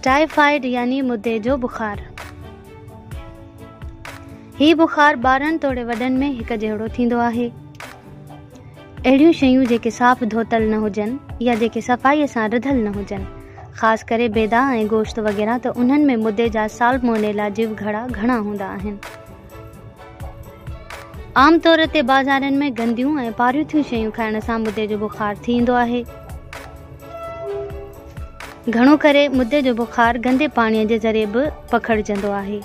Typhoid يعني مدي جو بخار. هي بخار ٻارن توڙي وڏن ۾ هڪ جهڙو ٿيندو آهي. اهڙيون شيون جيڪي صاف ڌوتل نه هجن يا جيڪي صفائيء سان رڌل نه هجن، خاص ڪري بيدا ۽ گوشت وغيره ته انهن ۾ مدي جا سالمونيلا جيوگهرڙا گهڻا هوندا آهن. عام طور تي بازارن ۾ گنديون ۽ پاروٿيون شيون کائڻ سان مدي جو بخار ٿي ايندو آهي. گهڻو ڪري مدي جو بخار گندي پاڻيء جي ذريعي به پکڙجندو آهي.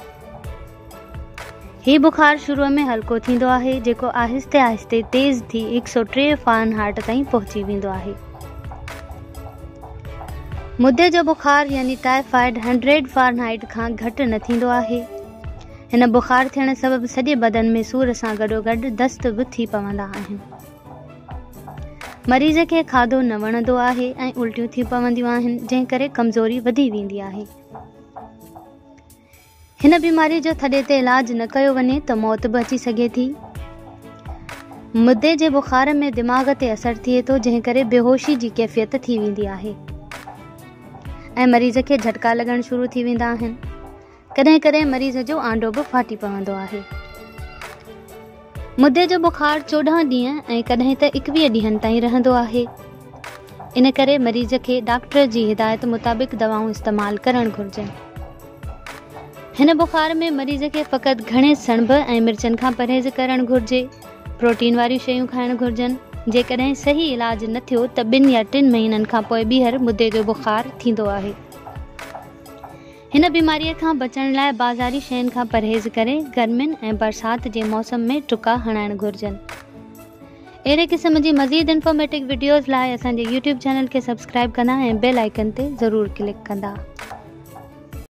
هي بخار شروع ۾ هلڪو ٿيندو آهي، جيڪو آهستي آهستي تيز ٿي 103 فارن هائيٽ تائين پهچي ويندو آهي. مدي جو بخار يعني ٽائيفائيڊ هنڊريڊ فارن هائيٽ کان گهٽ نه ٿيندو آهي. هن بخار ٿيڻ سبب سڄي بدن ۾ سور سان گڏوگڏ دست به ٿي پوندا آهن. مريض کي کاڌو نه وڻندو آهي ۽ الٽيون ٿي پونديون آهن، جنهن ڪري ڪمزوري وڌي ويندي آهي. هن بيماري جو ٿڏي تي علاج نه ڪيو وڃي ته موت به اچي سگهي ٿي. مدي جي بخار ۾ دماغ تي اثر ٿئي ٿو جنهن ڪري بيهوشي جي ڪيفيت ٿي ويندي آهي ۽ مريض کي جهٽڪا لڳڻ شروع ٿي ويندا آهن. ڪڏهن ڪڏهن مريض جو آنڊو به ڦاٽي پوندو آهي. مدي جو بخار 14 ڏينهن ۽ ڪڏهن ته 21 ڏينهن تائين رهندو آهي. ان ڪري مريض کي ڊاڪٽر جي هدايت مطابق دوائون استعمال ڪرڻ گهرجن. هن بخار ۾ مريض کي فقط گهڻي سڻڀ ۽ مرچن کان پرهيز ڪرڻ گهرجي. پروٽين واريون شيون کائڻ گهرجن. جيڪڏهن صحيح علاج نه ٿيو ته ٻن يا ٽن مهينن کان پوء ٻيهر مدي جو بخار ٿيندو آهي. هن بيماريء کان بچڻ لاء بازاري شين کان پرهيز ڪري گرمين ۽ برسات جي موسم ۾ ٽڪا هڻائڻ گهرجن. اهڙي قسم جي مزيد انفارميٽو وڊيوز لاء اسان جي يوٽيوب چينل کي سبسڪرائب ڪندا ۽ بيل آئيڪن تي ضرور ڪلڪ ڪندا.